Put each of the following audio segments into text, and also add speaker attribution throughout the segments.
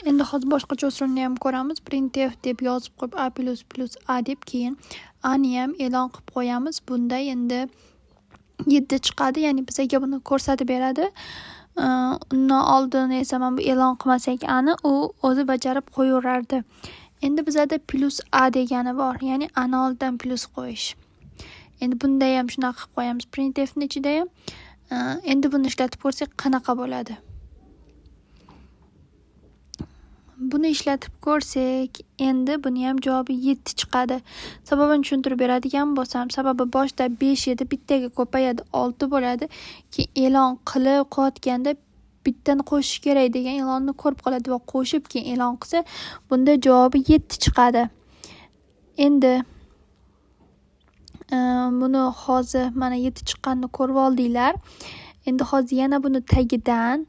Speaker 1: Endi hozir boshqacha usulni ham ko'ramiz. Printf deb yozib qo'yib, a plus plus a deb, keyin a ni ham e'lon qilib qo'yamiz. Bunda endi 7 chiqadi, ya'ni bizaga buni ko'rsatib beradi. Undan oldin esa mana bu e'lon qilmasak ani, u o'zi bajarib qo'yaverardi. Endi bizada plus a degani bor, ya'ni ani oldidan plus qo'yish. Endi bunda ham shunaqa qilib qo'yamiz printfni ichida ham. Endi buni ishlatib ko'rsak qanaqa bo'ladi? Buni ishlatib ko'rsak, endi buni ham javobi 7 chiqadi. Sababini tushuntirib beradigan bo'lsam, sababi boshida 5 edi, bittaga ko'payadi, 6 bo'ladi. Keyin e'lon qilib qo'yotganda bittani qo'shish kerak degan e'lonni ko'rib qoladi va qo'shib keyin e'lon qilsa, bunda javobi 7 chiqadi. Endi buni hozir mana 7 chiqqanini ko'rib oldinglar. Endi hozir yana buni tagidan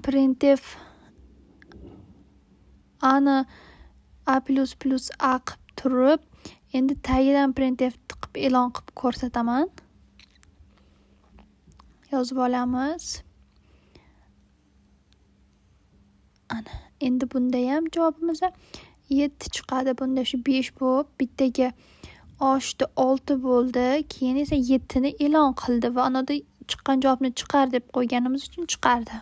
Speaker 1: printf ani a plus plus a qilib turib, endi tagidan printf qilib e'lon qilib ko'rsataman. Yozib olamiz. Ana, endi bunda ham javobimiz 7 chiqadi. Bunda shu 5 bo'lib, bittaga oshdi, 6 bo'ldi. Keyin esa 7 ni e'lon qildi va anada chiqqan javobni chiqar deb qo'yganimiz uchun chiqardi.